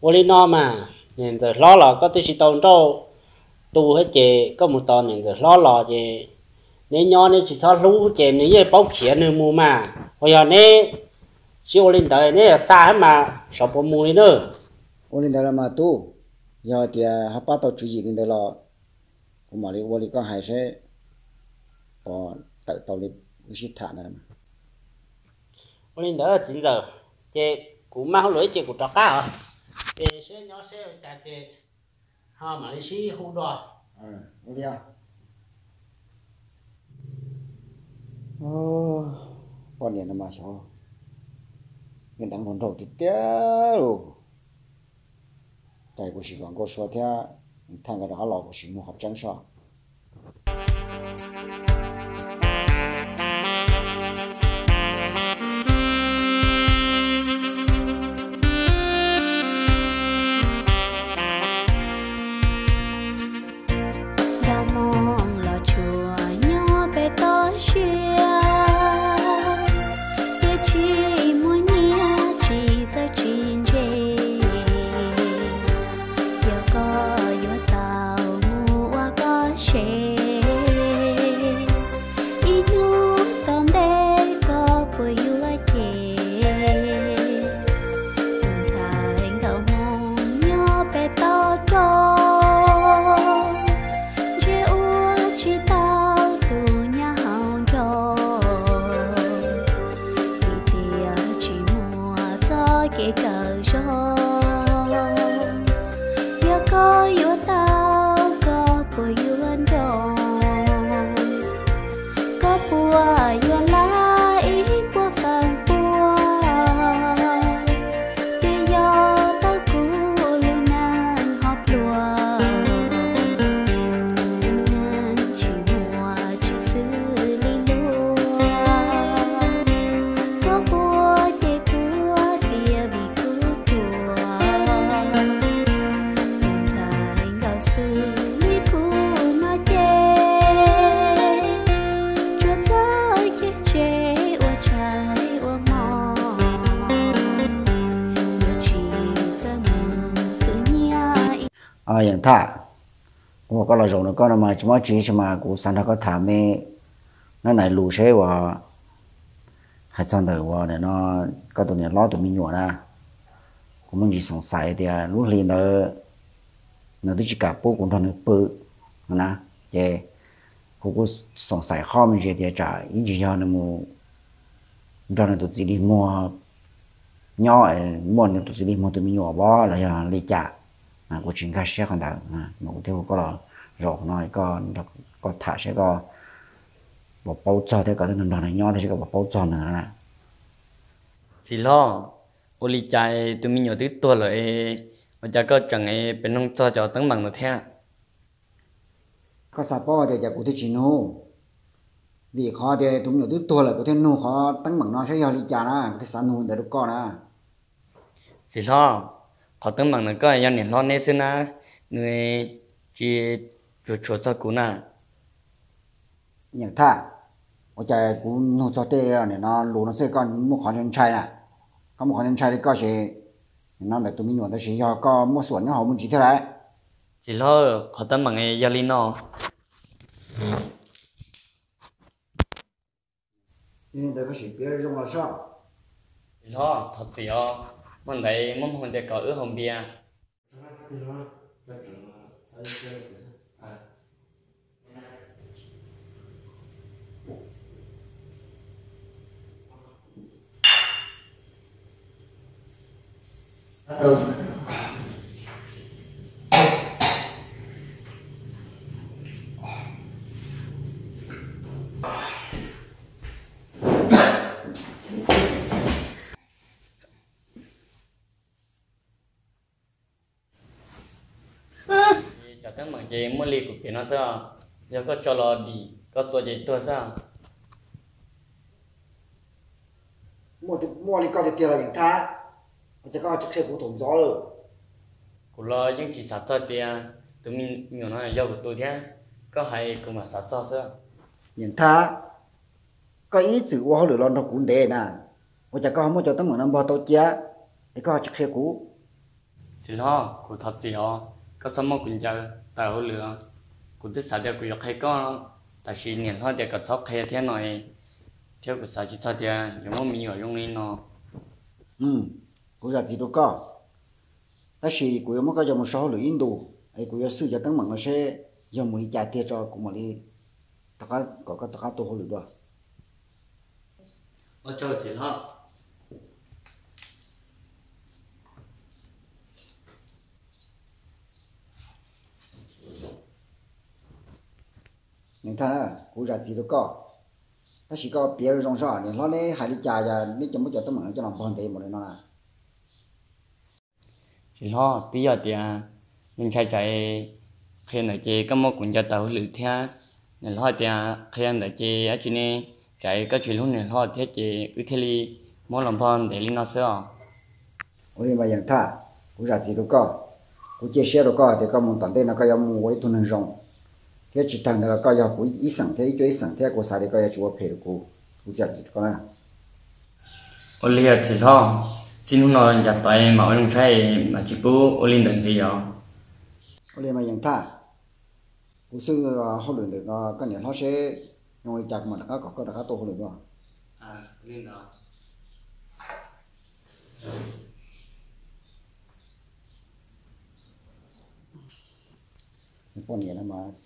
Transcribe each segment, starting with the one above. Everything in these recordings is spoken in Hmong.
Ua li no mas, niam ntxawm hlob los koj twb tsis tau nrauj tu thiab ces koj mus tos niam ntxawm hlob los ces neb nyob neb tsis txhob hlub ces nws yeej paub khiav nws mus mas. Uas yog neb tsis ua li ntawd neb yuav xa thiab mas xyov puas mus li na. Ua li ntawd los mas tub, yog tias ho pab tau tswv yim li ntawd los kuv mam li ua li koj hais seb puas tawm tau li wb sib tham ntawd. Ua li ntawd txiv ntxawm, ces kuv maj hauj lwm ib ce kuv rov qab os, ces seb nyob seb ua cas ces ho mam li sib hu dua. Ua li os. Poj niam no mas xyov nws deev hluas nraug tiag tiag lauj. Cas kuv sim kom nkauj sua thiab thaj nkawd rov qab los kuv sim nug qhov tseeb soj. Nkauj Hmoob los tsuas nyob pem toj siab, ces tsis muaj nyiaj tsis txawj tsis ntse. Yog koj yuav tau mus ua koj sev, ib hnub tom ntej koj puas yuav ces. Tus ntxhais nkauj Hmoob nyob pem toj roob, ntshe ua tsis tau tus nyab hau nraug, vim tias tsis muaj txoj kev kawm zoo. Yog koj yuav tau koj puas yuav nrauj, koj puas yuav laib ib puas feem pua. Ces yog tau kuv lub neej ho pluag, lub neej tsis muaj tsis xws li luag. Koj puas ces kuv tias vim kuv ruam, tus ntxhais nkauj xws li kuv no ces tsuas txawj cem tseg ua tshais ua hmo, yuav tsis txawj mus khwv nyiaj. Yeem Thaj, kuv muab koj los zaum no koj no mas tsis mob tsis tsis mas kuv xav nrog koj tham me nab nais lus seb uas hais txog ntawm uas nim no koj tus niam hlob tus me nyuam na. Kuv muaj ntsis xoom xaim tias lub hli ntawd nws twb tsis kam pub kuv nrog nws pw na, ces kuv kuj xoom xaim qhov me ntsis tias tsam ib ntsis yog nws mus nrog nws tus txiv dig muag nyob, muaj nws tus txiv dig muag tus me nyuam vov los yog li cas. Kuv tsis nkag siab qhov ntawd, mas kuv thiaj hu koj los zaum qhov no, koj tham seb koj puas paub txog thiab koj twb nrog nws nyob thiab seb koj puas paub txog nws na. Txiv hlob, ua li cas tus me nyuam twb tuag lawm es ua cas koj tseem pem noog txog cov teeb meem no thiab? Koj xav paub tias cas kuv thiaj tsis nug? Vim qhov tias tus me nyuam twb tuag lawm kuv thiaj nug qhov teeb meem no saib yog li cas na, kuv thiaj xav nug ntawd rau koj na. Txiv hlob, qhov teeb meem no koj yog niam hlob neb xwb na, nws tsis tshua tshua txog kuv na. Yeem Thaj, ua cas kuv nug txog tej nim no lus no xwb koj muaj qhov ntshai ntshai na? Koj muaj qhov ntshai ntshai li koj ces nim no ntawm tus me nyuam ntawd ces yog koj muaj xuam nyob hauv me ntsis thiab lauj? Txiv hlob, qhov teeb meem yog li no. Yog li ntawd koj sim piav zoo los soj. Txiv hlob, thov txim os, hmo ntawd muaj hmoo tias kom wb haus npias. Cov teeb meem ces muaj li kuv piav no xwb, yog koj tso los dim, koj tua ces tuag xwb. Muaj li koj tiag tiag los Yeem Thaj? Ua cas koj tsis qhia kuv thaum ntxov lawm? Kuv los yeej tsis xav txog tias tus me nyuam no yog kuv tus thiab, koj hais kuv mam xav txog xwb. Yeem Thaj, koj ib txwm ua hauj lwm los nrog kuv ntev na, ua cas koj ho muab cov teeb meem no npog tau cia es koj ho tsis qhia kuv? Txiv hlob, kuv thov txim os, koj txhob muab kuv ncaws tawm hauj lwm. Kuv twb xav tias kuv yuav qhia koj, tab sis niam hlob tias kom txhob qhia thiab no, thiab kuv xav tsis txog tias yuav muaj me nyuam zoo li no. Kuv zam txim rau koj, tab sis kuv yuav muab koj coj mus so hauj lwm ib ntus, es kuv yuav xwj cov teeb meem no seb yog mus li cas tiag tso kuv mam li rov qab kom koj rov qab tuaj hauj lwm dua. Ua tsaug txiv hlob. Neej Thaj, kuv zam txim rau koj, tab sis koj piav zoo zog, niam hlob neb hais li cas es neb coj muab cov teeb meem no coj los npog ntev npaum li no na? Txiv hlob, twb yog tias nws ntshai tsam qhia ntawd ces koj muab kuv ncaws tawm hauj lwm thiab, niam hlob hais tias qhia ntawd ces dab tsi ne, tsam koj tsis hlub niam hlob thiab ces wb thiaj li muab los npog ntev li no xwb os. Ua li mas Yeej Thaj, kuv zam txim rau koj, kuv cia siab rau koj tias koj mus tom ntej no koj yuav mus ua ib tug neeg zoo, thiab tsis tag ntawd los koj yog kuv ib xeem thiab ib cuab ib xeem thiab kuv xav tias koj yuav tsis ua phem rau kuv, kuv zam txim rau koj na. Ua li txiv hlob, txij hnub no yav tom mas ua zoo saib mas tsis pub ua li ntawd ntxiv os. Ua li mas Yeej Thaj, kuv xwj hauj lwm ntawm koj niam hlob seb zoo li cas kuv mam rov qab kom koj rov qab tuaj hauj lwm dua. Poj niam no mas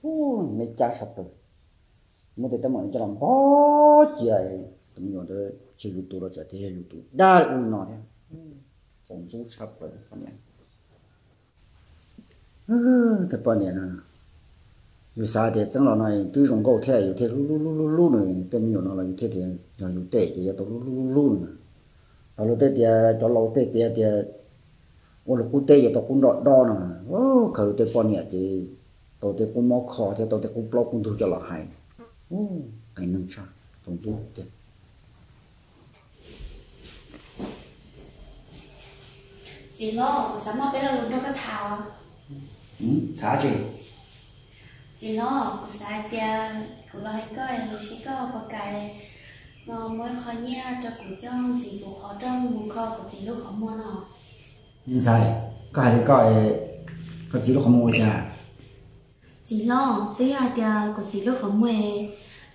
me cab tshaj plaws, muab tej teeb meem coj los npog cia, tus me nyuam ntawd tsis yus tus los tsam tias yog yus tus dab li ub li no thiab. Txaus ntxub tshaj plaws poj niam. Tej poj niam no, yus xav tias txeeb los no twb zoo nkauj thiab yus thiaj hlub hlub hlub hlub nws, tej me nyuam no los yus thiaj tias yog yus tej ces yuav tau hlub hlub hlub nws na. Thaum luag tej tias cov laus tej piav tias ua luag qub teb yuav tau qub nroj dob no, khaws tej poj niam ces tau tej qub mob kho thiab tau tej qub plaub qub ntug coj los hais. Qee neeg tshaj, txaus ntxub tiag. Txiv hlob, kuv xav muaj peb lo lus nrog koj tham os. Tham tsi? Txiv hlob, kuv xav hais tias kuv los hais koj es seb koj puas kam no muab qho nyiaj rau kuv coj ntxiv kuv qhov rooj mus kho kuv txiv lub qhov muag no. Me ntxhais, koj hais li koj, koj txiv lub qhov muag ua cas? Txiv hlob, twb yog hais tias kuv txiv lub qhov muag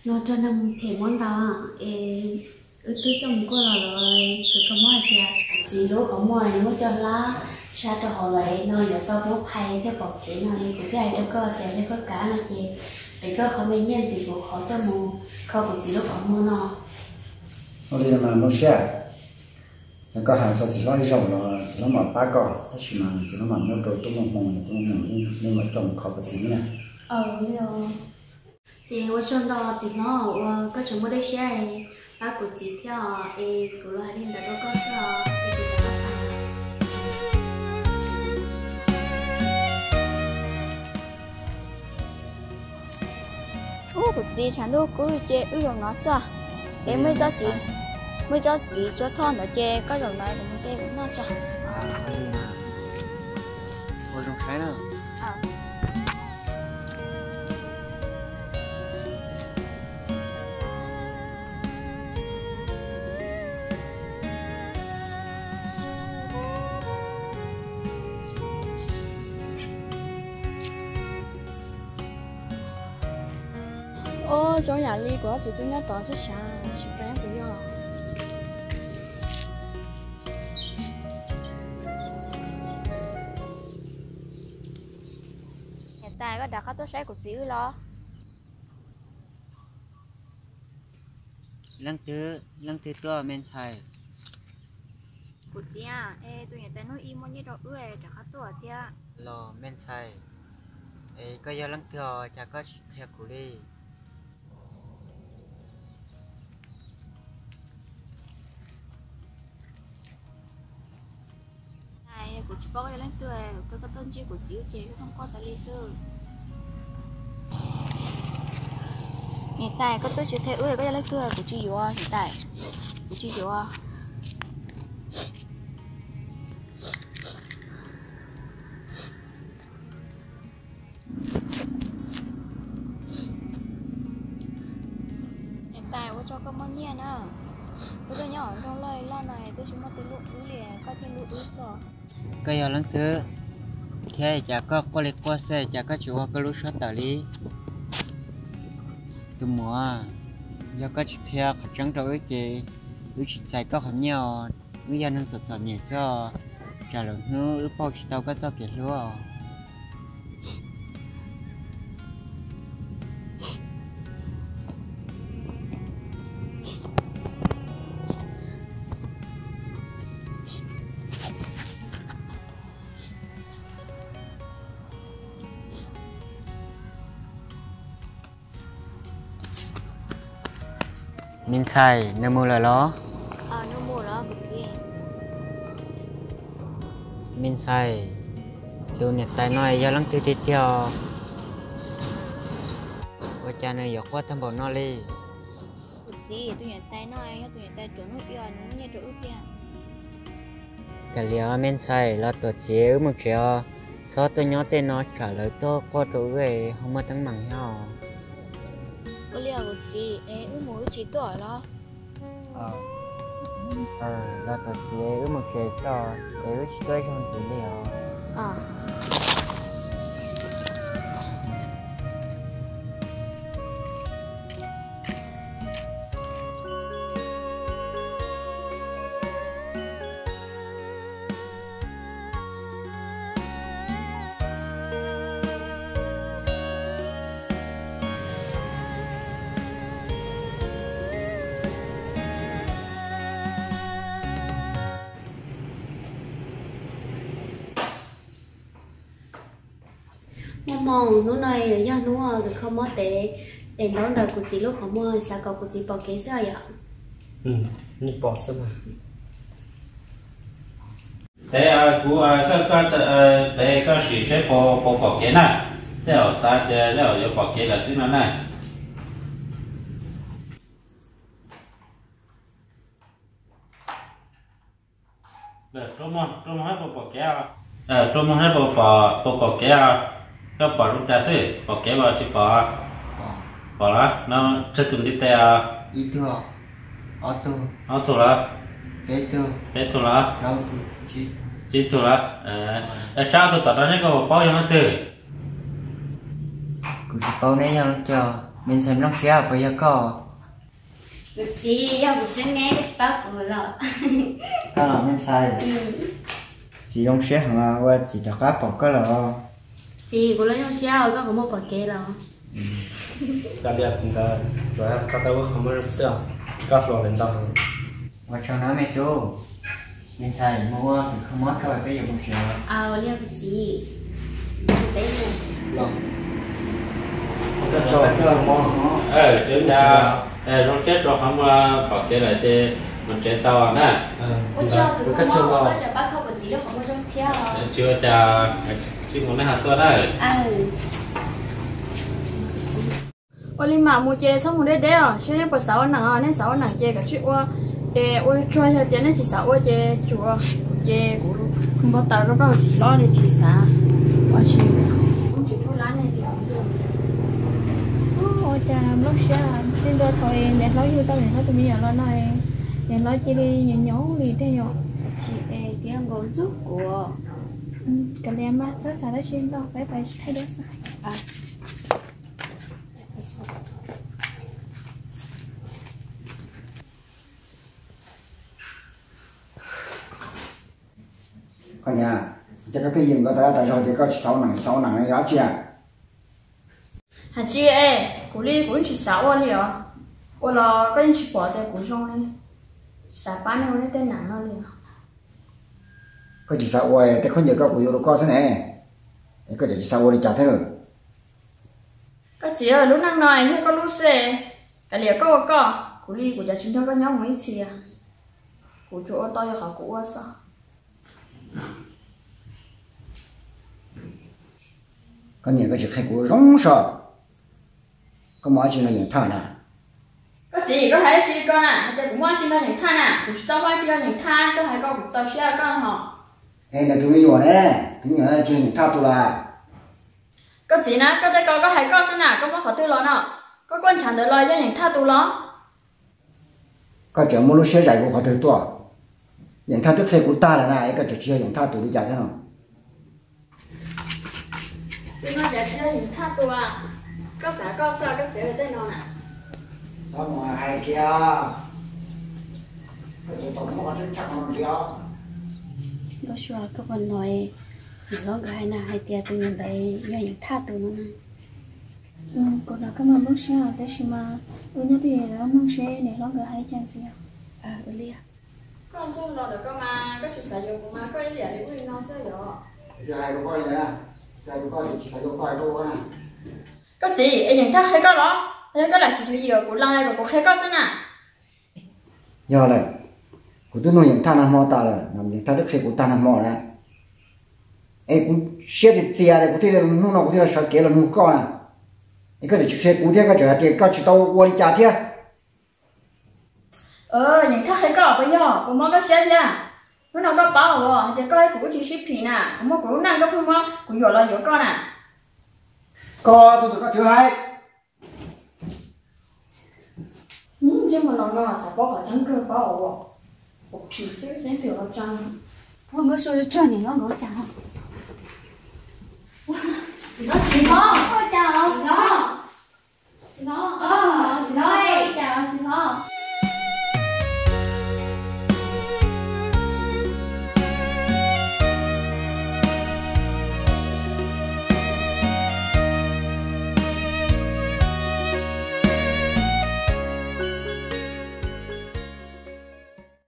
no raug neeg phem muab ntaus es wb twb coj mus kuaj los lawm, ces koj muab hais tias kuv txiv lub qhov muag muab coj hlab sab rau hauv lawm no yuav tau muab phais thiaj pom kev no es kuv thiaj hais rau koj tias yog koj kam no ces pem koj qhov me nyiaj ntxiv kuv qhov coj mus kho kuv txiv lub qhov muag no. Ua li no mas zoo siab, yog koj hais txog txiv hlob ib zaug los txiv hlob mam pab koj, tab sis mas txiv hlob mam muab rau tub muaj hmoo, tub muaj hmoo neb mam coj mus kho koj txiv na. Ces ua tsaug ntau txiv hlob uas koj tseem muaj dej siab pab kuv txiv thiab es kuv los hais li ntawd rau koj xwb es kuv rov qab pais. Ub, kuv txiv, tshav ntuj kub ces wb zaum no xwb. Es muaj ib tsob txiv, muaj ib tsob txiv tshuav thoj ntawd ces koj zaum no kuv mus de kuv noj tso. Ua zoo saib na. Ob, zoo yam li kuv ob txiv tub nyob tod xwb sav, tsis paub kuv yog. Niam tais, koj rov qab tuaj saib kuv txiv wb los? Leej twg, leej twg tuaj me ntxhais? Kuv txiv, es tus niam tais hnub ib muab nyiaj rau wb rov qab tuaj thiab. Los me ntxhais, es koj yog leej twg os cas koj tsis qhia kuv li? Kuv tsis paub koj yog leej twg, koj tuaj ntsib kuv txiv ces koj thooj quaj tas li xwb. Niam tais, koj twb tsis qhia wb koj yog leej twg, kuv tsis yuav niam tais, kuv tsis yuav. Niam tais, ua tsaug koj muab nyiaj na. Wb tuaj nyob hauv nroog loj loj no twb tsis muaj twg hlub wb li, koj thiaj hlub wb xwb. Koj yog leej twg? Thiab cas koj quaj li quaj xwb, cas koj tsis ua koj lub suab tawm li? Tus muam, yog koj tsis qhia qhov tseeb rau wb ces wb tsis txais koj qhov nyiaj os. Wb yog neeg txom txom nyem xwb os, tsam lwm hnub wb pauj tsis tau koj txoj kev hlub os. Me ntxhais, nws mus lawm los? Me ntxhais, tus niam tais no yog leej twg tiag tiag? Ua cas nws yuav quaj tag npaum no li? Kuv txiv, tus niam tais no yog tus niam tais ruam nuj i, nws muab nyiaj rau wb tiag. Kav liam me ntxhais, los tuam txiv wb mus tsev os. Txhob tuaj nyob tej no tsam lawv tuaj quaj rau wb ho muaj teeb meem thiab os. Ua li os kuv txiv, es wb mus wb tsis tuaj los? Los tuam txiv, wb mus tsev xwb, es wb tsis tuaj ib zaug ntxiv li os. Muaj hmoo, hnub no yog hnub kws kho mob tev, es ntaub ntawm kuv txiv lub qhov muag, xav kom kuv txiv pom kev xwb yom. Pom xwb. Tev kuv, tev koj sim seb puas pom kev na. Tej zaum xav tias tej zaum yuav pom kev lawm xwb no na. Rua muag, rua muag saib puas pom kev os. Rua muag saib puas pom kev os. Koj pom zoo cas xwb, pom kev los tsis pom? Pom los no, tsawg tus ntiv tes os? Ob tug los? Peb tug los? Tsib tug los? Sab tug tom no neb koj puas paub yog leej twg? Kuv tsis paub neb yog leej twg. Me ntxhais Nplooj Siab, puas yog koj? Kuv txiv, yog kuv xwb ne, koj tsis paub kuv los? Koj los me ntxhais. Txiv zoo siab heev ua txiv rov qab pom koj los. Txiv, kuv los zoo siab ua koj qhov muag pom kev los. Koj li txiv ntxawm, tsuas koj tau ua qhov muag zoo xwb os, koj hluas lawm ntau heev. Ua tsaug na me tub. Me ntxhais, mus ua kws kho mob rau peb yuav mus tsev. Aw, ua li kuv txiv. Peb mus. Zoo siab rau qhov muag pom kev lawm ces mus tsev tau na. Ua tsaug kws kho mob, koj tseem pab kho kuv txiv lub qhov muag zoo thiab. Tsis ua cas, tsis mus nej ho tuaj na. Ua li mam mus ces txhob mus deb deb os, seb nej puas xav ua neej os, nej xav ua neej ces kav tsij ua, es ua tsuag yog tias nej tsis xav ua ces tsuas, ces kuv npau taws rau koj txiv hlob li tsis xav. Ua tsis, kuv tsis thub lab nej li. Ua cas Nplooj Siab, txij ntua thaum niam hlob yug tau niam hlob tus me nyuam los no, niam hlob cia li nyob nyob li tej yom. Tsis es tias nkaus ntxub kuv. Kav liam mas txhob xav dab tsi ntau, peb pais thaij duab xwb. Koj niam, cas koj pheej yeem nkaus tas tas zog tias koj tsis xav ua neej, tsis xav ua neej yog dab tsi? Hais tsis es, kuv li kuv yeej tsis xav ua li os. Ua los koj yeej tsis pom tias kuv zoo li, tsis xav pab nej ua nej tej neej no li os. Koj tsis xav ua tej khaub ncaws koj kuv yuav rau koj xwb ne, es koj tseem tsis xav ua li cas thiab lawm? Koj txiv, lub neej no yog koj lub xwb, kav liam koj ua koj, kuv li kuv cov tsis nrog koj nyob mus ib txhis, kuv tsuas ua tau yog qhov kuv ua xwb. Koj niam, koj tsis qhia kuv zoo soj, koj muaj dab tsi nrog Yeem Thaj na? Koj txiv, koj hais dab tsi li ko na? Hais tias kuv muaj dab tsi nrog Yeem Thaj na? Kuv tsis tau muaj dab tsi nrog Yeem Thaj, koj hais ko kuv txaus siab koj hos. Es nws tus me nyuam ne? Tus me nyuam tsis yog Yeem Thaj tus los? Koj txiv na, koj tej ko koj hais koj xwb na, koj muab qhov twg los no? Koj kuaj ntshav ntawd los yog Yeem Thaj tus los? Koj tseem muaj lub siab zais kuv qhov twg tuaj? Yeem Thaj twb qhia kuv tag lawm na, es koj tseem tsis yog Yeem Thaj tus li cas thiab no? Tus no cas tsis yog Yeej Thaj tus, koj xav koj xwb koj txiav tej no na. Txhob mus hais kiag, koj tseem tau muaj qhov tseeb tshaj qhov ntxiv. Nkauj Sua, koj puas hnov niam hlob nkawd hais na, hais tias tus niam ntawd yog Yeej Thaj tus no na. Kuv hnov koj mas Nkauj Sua, tab sis mas ua nyob twj ywm mloog seb niam hlob nkawd hais cas ntxiv. Koj nquag los ntawm koj mas koj tsis xav yuav kuv mas koj ib yam li ub li no xwb yom. Hais rau koj li ntawd, hais rau koj tsis xav yuav koj hais koj ua na. Koj txiv, es Yeej Thaj qhia koj los? Yog koj lam sim tswv yim kom kuv lees kom kuv qhia koj xwb na. Yog lawm, kuv twb nug Yeej Thaj nag hmo tas lawm, Yeej Thaj twb qhia kuv tag nag hmo na. Es kuv siab txias txias tias kuv thiaj li hnub no kuv thiaj li sawv kev los nug koj na. Es koj tseem tsis qhia kuv thiab koj tseem hais tias koj tsis tau ua li cas thiab. Yeej Thaj qhia koj puas yog, puas mob koj siab thiab? Hnub no koj paub hais tias koj thiab kuv wb tsis sib phim na, kuv muaj kuv lub neej koj pheej muab kuv yuam los yuav koj na. Koj tus twg koj tseem hais? Ntsej muag no no xav paub qhov tseeb kawg paub ua, ua phim xwb leej twg los tsa. Ua Nkauj Sua, tsog niam hlob nkawd ua cas? Tsis tau, tsis tau, ua cas los?